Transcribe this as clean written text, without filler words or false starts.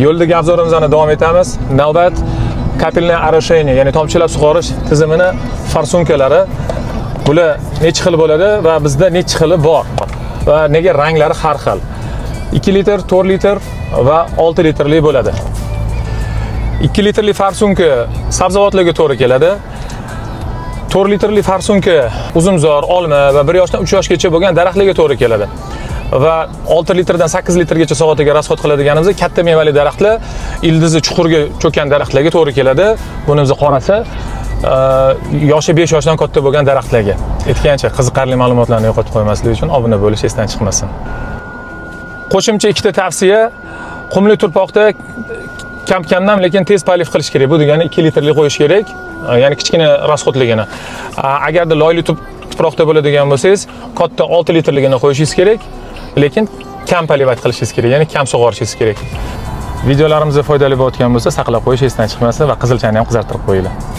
Yo'ldagi obzorimizni davom etamiz. Navbat капельное орошение, ya'ni tomchilab sug'orish tizimini forsunkalari. Bular necha xil bo'ladi va bizda necha xili bor va nega ranglari har xil? 2 litr, 4 litr va 6 litrli bo'ladi. 2 litrli forsunka sabzavotlarga to'g'ri keladi. 4 litrli forsunka uzumzor, olma va 1 yoshdan 3 yoshgacha bo'lgan daraxtlarga to'g'ri keladi. Va 6 litrdan 8 litrgacha soatiga rasxod qiladiganimizda katta mevali daraxtlar, ildizi chuqurga cho'kkan daraxtlarga to'g'ri keladi. Buni biz qorasi yoshi 5 yoshdan katta bo'lgan daraxtlarga. Aytgancha, qiziqarli ma'lumotlarni yo'qotib qo'ymaslik uchun obuna bo'lish esdan chiqmasin. Qo'shimcha ikkita tavsiya: qumli tuproqda kam-kamdan lekin tez polif qilish kerak. Bu degani 2 litrli qo'yish kerak, ya'ni kichkina rasxodligini. Agarda loyli tuproqda bo'ladigan bo'lsangiz, katta 6 litrligini qo'yishingiz kerak, lekin kam polivat qilishingiz kerak, ya'ni kam sug'orishingiz kerak. Videolarimiz foydali bo'layotgan bo'lsa, saqlab qo'yish esdan chiqmasin va qizilchani ham qizartirib qo'yinglar.